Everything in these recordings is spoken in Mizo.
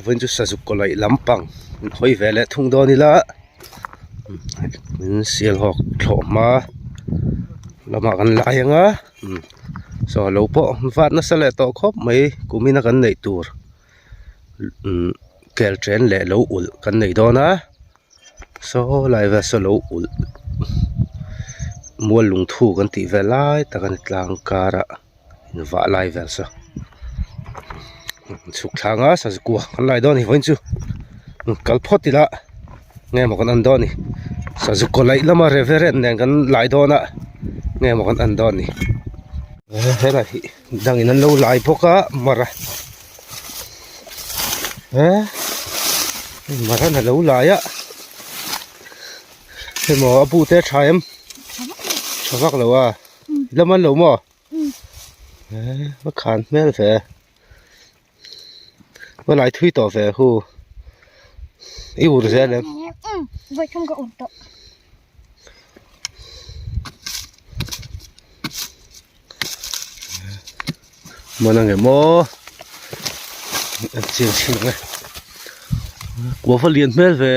Vawiin chu sazuk kaw laih lampang in hawi ve leh thung dawn ila in sialhawk thlawh hma lamah kan lai ang a saw lo pawh vat nasa leh tawh khawp mai kumina kan neih tur umm kel chen leh lo ulh kan nei dawn a saw lai vel saw lo ulh mual lungthu kan tih vel lai tak a ni tlang karah. Vah lai vel saw chhuk thlang a sazu kua kan lai dawn a ni vawiin chu kal phawt ila nge maw kan en dawn ni sazu kaw laih lama reverend nen kan lai dawn a nge maw kan en dawn ni helai hi dangin an lo lai bawk a mara eh mara na lo lai a hei maw a bu te a tha em tha vak lo a ila man lo maw. Va khan hmel ve va lai thui tawh ve hu i ur zel em man ang em aw an chiang chhin ang e kua va lian hmel ve.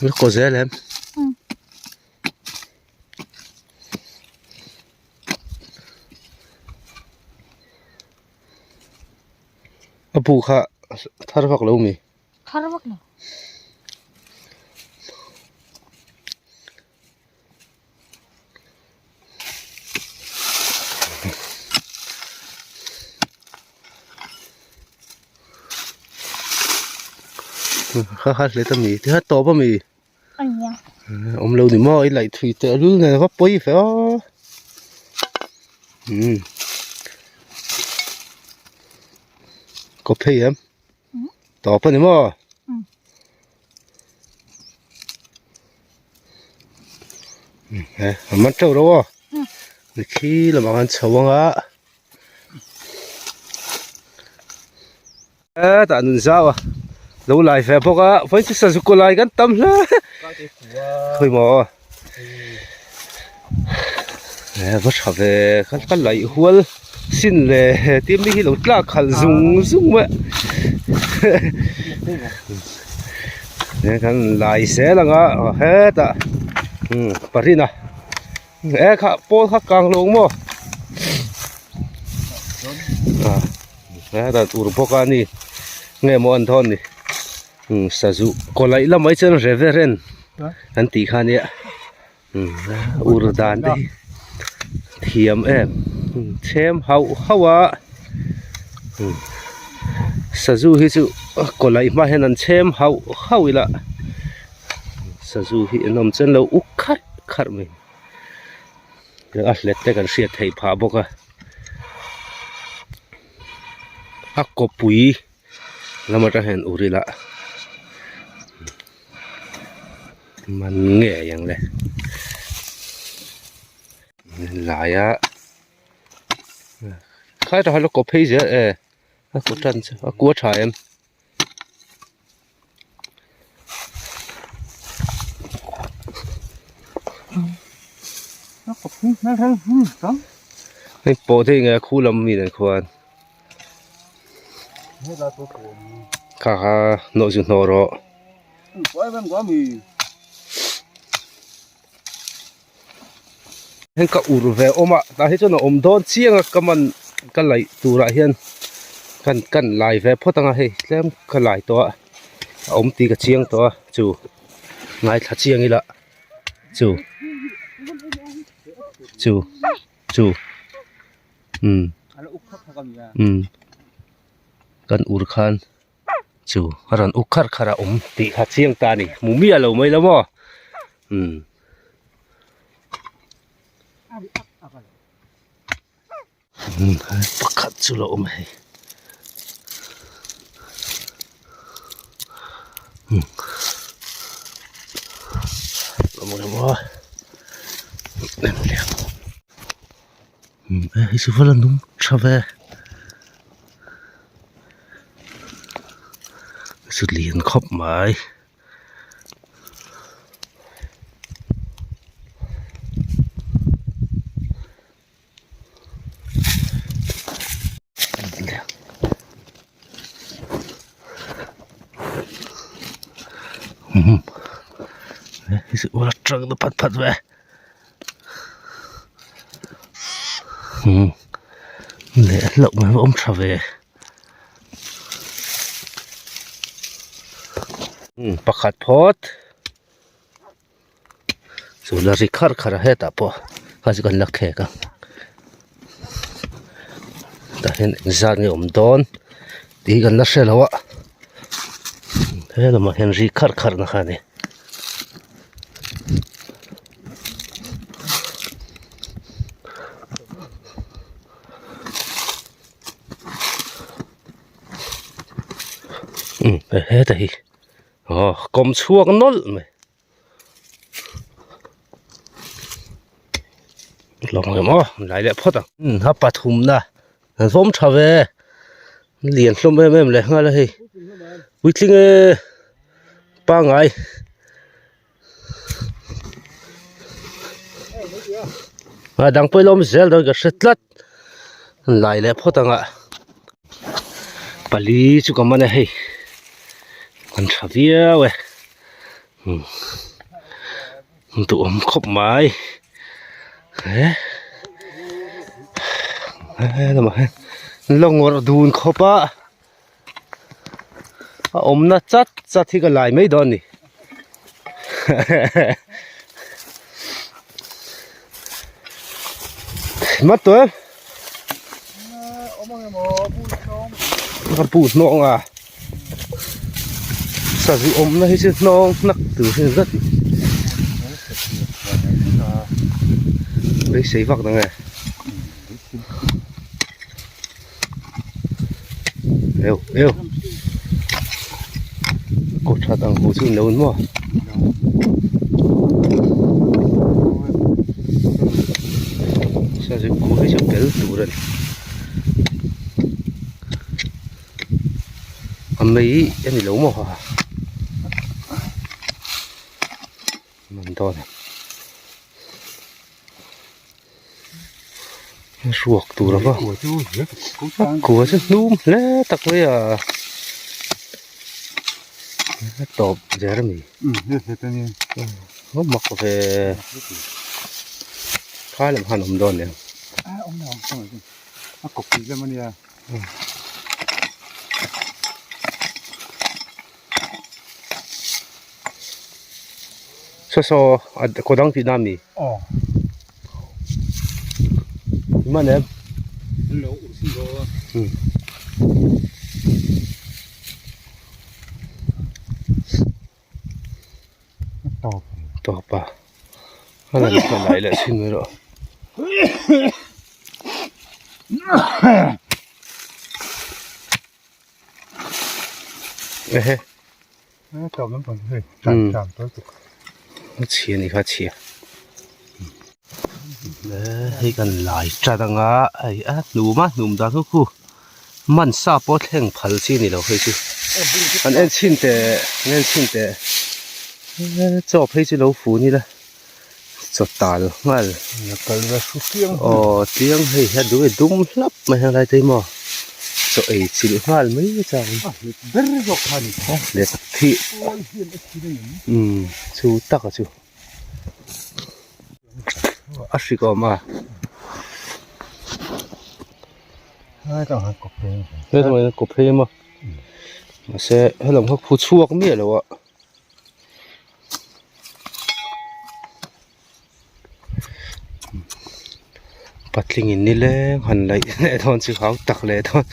La kaw zel em a bu kha thar vak lo mi thar vak lo Ha ha hle ta mi ti ha tawp a mi awm lo ni maw i laih thui teh lul nen va pawi fe aw umm kaw phei em tawp a ni maw. A man teuh lo aw ni khi lamah khan chho ang a hetah nun zau a lo lai ve bawk a vawiin chu sazu kaw lai kan tam hle khawi maw aw va tha ve ka laih hual sin le tia mi hi lo tlak khalh zung zung mai a kan lai zel ang a hetah parina e kha pawl kha kang lo maw hetah tur bawk a ni nge maw an thawn ni sazu kaw laih lamah hi chuan reverend an tih kha ania. Ur dan te hi thiam em chhem hauh hauh a sazu hi chu kaw laih hma hian an chhem hauh hauh ila sazu hi an awm chuan lo uk kharh kharh mai a hlet te kan hriat theih phah bawk a a kawpui lam atang hian ur ila. Man ngei ang le laia khai tah hian a kaw phei zel e a kaw tan chu a kua tha em. Hei pawh thei nge khu lam mi nen khuan kha kha nawh zu hnawh rawh. Heng ka ur ve awm a tah hi chuan a awm dawn chiang a ka man ka laih turah hian kan kan lai ve phawt ang a hei tlem ka lai tawh a a awm tih ka chiang tawh a chu ngaithla chiang ila chu chu chu umm umm kan ur khan. Chu a rawn uk kharh kharh a awm tih kha chiang ta a ni hmu miah lo mai lo maw umm pakhat chu la awm hei umm awm lo maw umm hei chu va la nung tha ve. Chu lian khawp mai. Tang na phat phat ve umm leh hlauh mai a awm tha ve umm pakhat phawt chu la ri khar khar a hetah pawh kha chu kan la khek a tah hian engzat nge awm dawn tih hi kan la hre lo a he lamah hian ri kharh kharh na kha a ni. Umm heta hi aw kawm chhuak nawlh mai. Lawng em aw lai leh phawt ang umm a pathumna an vawm tha ve lian hlawm em em leh nghal a hei puitling e pangai a dang pawh ila awm zel dawn ka hre tlat lai leh phawt ang a pali chu ka man a hei an tha viau e. Duhawm khawp mai he he lamah hian la ngawrh dun khawp a a awmna chat chat hi ka lai mai dawn a ni mat tawh em ka buh hnawng a. Sazu awmna hi chu hnawng hnak tur hi zat beisei vak dang e eu eu kaw that ang hu chu in lo in maw sazu khu hi chu tel tur a ni. A mei a ni lo maw ha man dawn a hruak tur a va a kua chu hnum hle tak mai a a tawp zel a ni a mak ve kha lam khan a awm dawn nia. Saw saw a kaw dang tihna a mi? Aw. Hman em? An lo ur sin dawn a. Hmm. Tawp. Tawp a. A lan kha lai leh chhin mai rawh. Ehe. Tawp lam pang hei. Tlan tlan tawp tuk. A chhia ni kha chhia. Hei kan lai chat anga hei a hnum a hnum dan hu khu man sa pawh thleng phal chi ni lo hei chu an en chhin teh an en chhin teh chaw phei chu lo fun ila chaw tal nghal aw tliang hei hi a duh e dum hlap mai helai te hi maw chaw ei chilh nghal mai chang let thih umm chu taka chu. A hrik awm a. Helai hian kawp phei a mahse helam kha khu chhuak miah lo a. Patling in nileng han laih leh dawn chu hau tak leh dawn.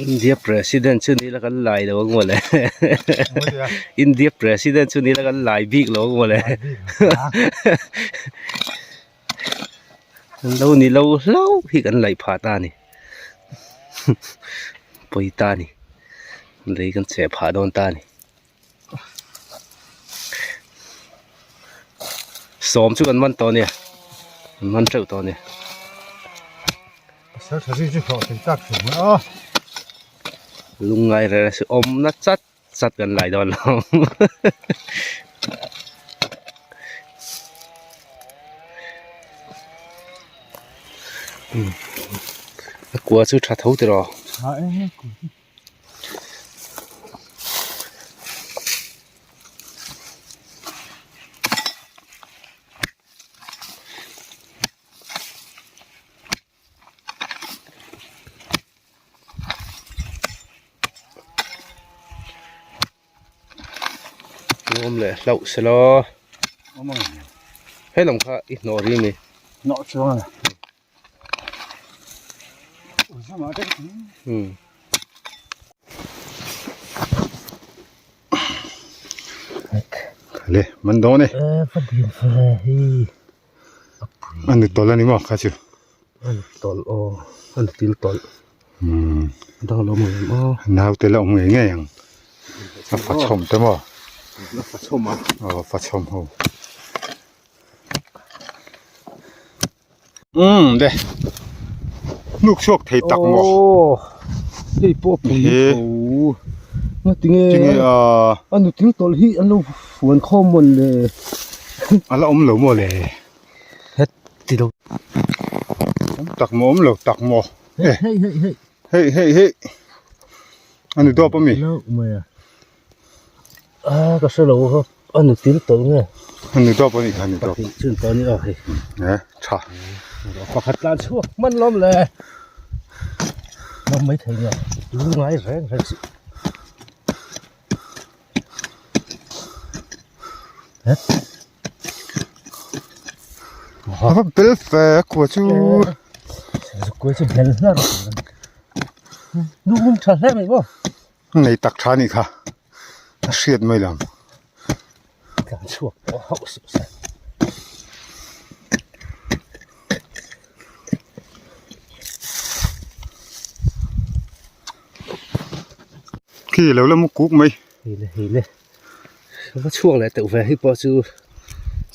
India president chu ni la kan lai lo ang mawle India president chu ni la kan lai bik lo ang mawle lo ni lo hlauh hi kan laih phah ta a ni pawi ta a ni lei kan cheh phah dawn ta a ni. Sawm chu kan man tawh a nia kan man teuh tawh a ni. Lungngai reh reh awmna chat chat kan lai dawn lo. A kua chu tha tho tiraw. Tha e he kua hi. Awm leh hlauh se law. He lam kha i hnawh ri a ni. Hnawh chuang a ni. Le man dawn e. A nu tawlh a ni maw kha chu. A nu tawlh aw a nu til tawlh. Dang lo awm ang aw. Naute la awm ngei ngei ang. A fa chhawm te maw. A fa chhawm a. Aw fa chhawm ho. Umm le hnuk chhuak thei tak maw aw hei pawh pui tho ngatinge tinge a a nu til tawlh hi an lo fuan khawm mawn le a la awm lo maw le het ti lo awm tak maw awm lo tak maw hei hei hei hei hei hei a nu dawp ami lo mai a a ka hre lo a nu til tawlh nge a nu dawp anih kha a nu dawp pahnih chu an tawh a ni a hei e tha pakhat tlan chhuak hman lawm le lawm mai thei nia lu ngai reng reng si het a va bel fe a kua chu kua chu bel hnar nu um tha hle mai maw Nei tak tha anih kha a hriat mai lo. Tlan chhuak pawh hauh suh se. Khi lo la mu kuk mai. Hei le hei le. Va chhuak leh teuh ve hi pawh chu.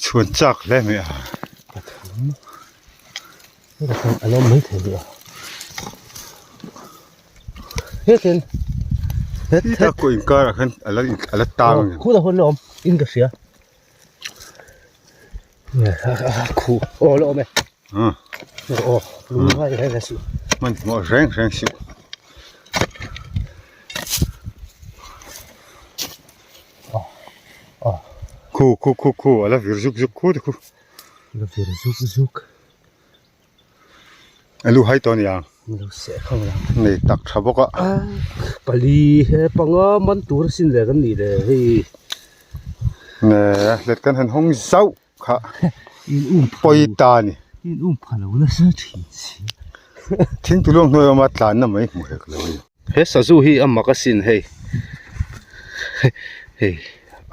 Chhuan chak hle mai a. Pathum. A lo mai thei a. Hetin het het ta ko inkar ah khan ala ala tang ang khu da hun la awm in ka hria khu aw la awm e aw lung ngai reng reng suh man hmuh reng reng suh khu khu khu khu ala vir zuk zuk khu te khu ala vir zuk zuk A lu hai tawh a nia. Lo seh khang la. Nei tak tha bawk a. Pali he panga man tur a sin le kan nih le hei. Ne let kan han hawng zauh kha. In um pawi ta a ni. In um pha lo nasa thin si. Thing tuluang hnuai awma tlanna mai hmu hek lo a ni. He sazu hi a mak asin hei hei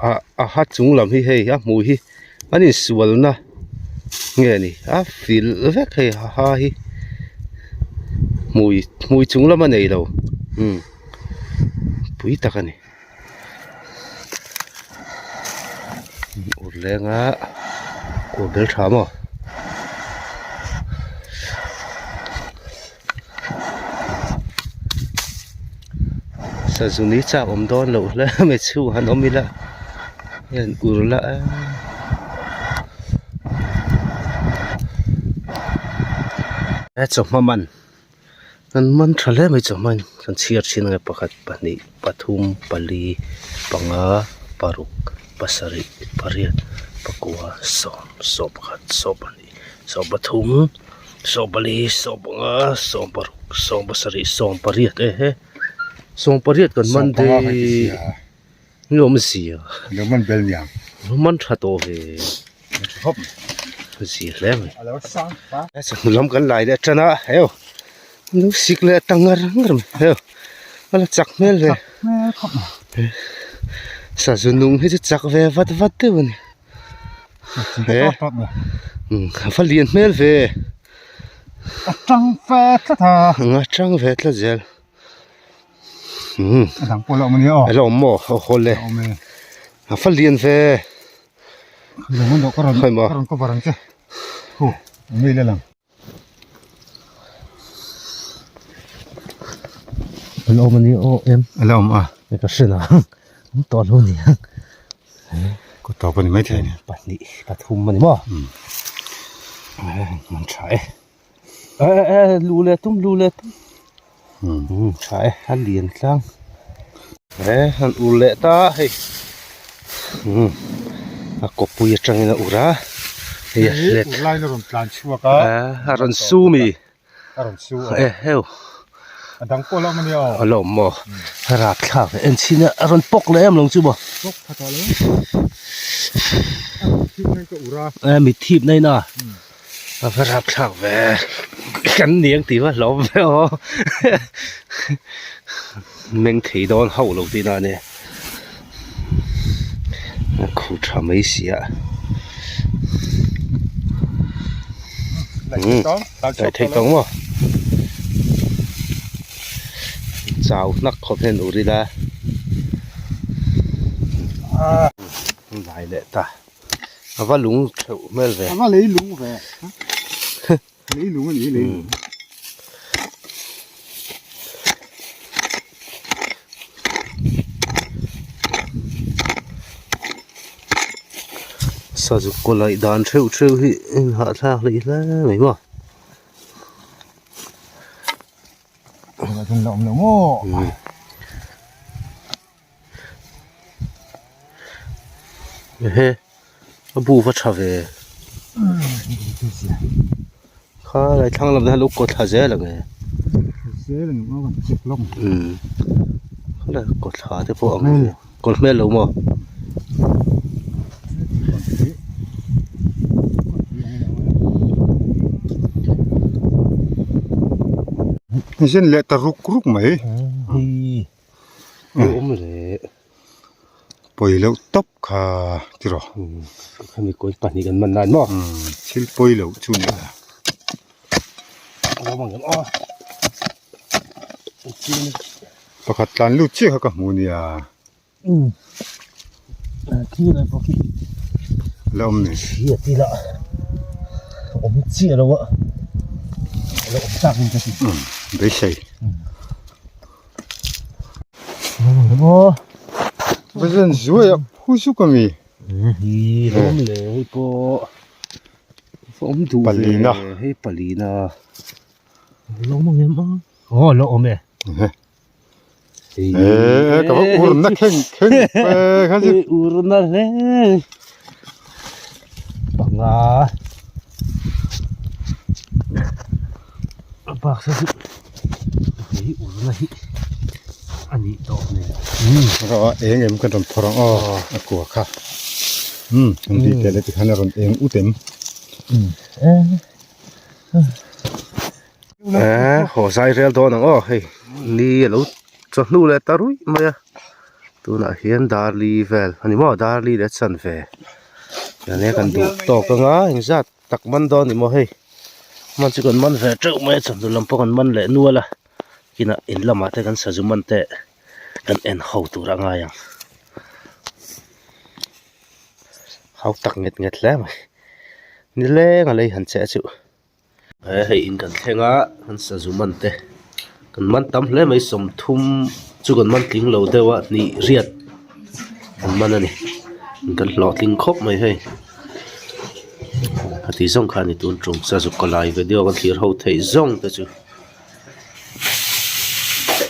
a a ha chung lam hi hei a hmuh hi an insualna nge ni a fil vek hei a ha hi hmui hmui chung lam a nei lo umm pui tak a ni ur lenga kawr bel tha maw. Sazu ni chak awm dawn loh hle mai chhung han awm ila hian ur la a he chawhma man an man tha hle mai chawhma in kan chhiar thin ang e pakhat pahnih pathum pali panga paruk pasarih pariat pakua sawm sawmpakhat sawmpahnih sawmpathum. Sawmpali sawmpanga sawmparuk sawmpasarih sawmpariat e he sawmpariat kan man daih ni awm zia lo man bel niang lo man tha tawh ve zia hle mai chawhnu lam kan lai leh tan a heu lo sik leh ta ngar ngar mai heu a la chak hmel ve sazu nung hi chu chak ve vat vat deuh a ni. He a va lian hmel ve a tang ve tlat a a tang ve tlat zel a dang pawh a la awm a nia aw a la awm maw aw haw le a va lian ve ka rawn cover ang che hu mi la lang. A la awm a ni aw em a la awm a ka hre lo awm tawh lo ni ang ka tawp a ni maithei a ni pahnih pathum a ni maw man tha e. E e lu leh tum lu leh tum um tha e a lian tlang e han ur leh ta hei um a kawpui atangin a ur a hei a hlet ur lain a rawn tlan chhuak a a rawn su mi a rawn su a e heu a dang pawh a lo awm a nia aw a lo awm maw a rap thlak leh en chhin a a rawn pawk leh em lo chu maw pawk tha tawh lo a rawn thip na in ka ur a e mit thip na in a A va rapthlak ve kan niang tih va hlawm ve aw meng thei dawn hauh lo tihna a nia a khuh tha mai si a laih theih tawh maw chau hnak khawp hian ur ila lai leh ta. A va lung theuh hmel ve. A va lei lung ve. Lei lung a ni lei lung. Sazuk kaw laih dan theuh theuh hi inhahthlak hlei hle mai maw. Tunah awm lo maw. Ehe a bu va tha ve kha lai thlang lam hian lo kaw thla zel ang e umm khalai kaw thla te pawh ang kaw hmel lo maw. Zin leh ta ruk ruk mai. Awm leh pawi loh tawp kha tiraw khami kawi pahnih kan man lai maw thil pawi loh chu ni la pakhat tlan lut chiah kha ka hmu nia la awm ni awm chiah lo a la awm tak in ka ti beisei Vazen zuai a phu zuk a mi hi awm le hei pawh awm duh ve palina hei palina la awm ang em a aw la awm e e ka va ur na kheng kheng pe kha chu ur na hle panga a bak sa chu hei ur na hi a nih tawh hmel a eng em kan rawn phawrh ang aw a kua kha um an tih tel e tikhan a rawn eng ut em. Eh haw zai rel dawn ang aw hei ni a lo chawhnu leh ta ruih mai a tunah hian darli vel a ni maw darli leh chan ve tiang hian kan duh tawk anga engzat tak man dawn a ni maw hei man chu kan man ve teuh mai a chawhnu lam pawh kan man leh nual a kinah in lamah te kan sazu man te kan en ho tur a ngai ang hau tak nget nget hle mai nileng a lei han che chu. He hei in kan thleng a kan sazu man te kan man tam hle mai sawmthum chu kan man tling lo deuh a hnih riat an man a ni kan hlawhtling khawp mai hei a tih zawng kha a ni tun tum sazu ka lai video kan thlir ho theih zawng te chu.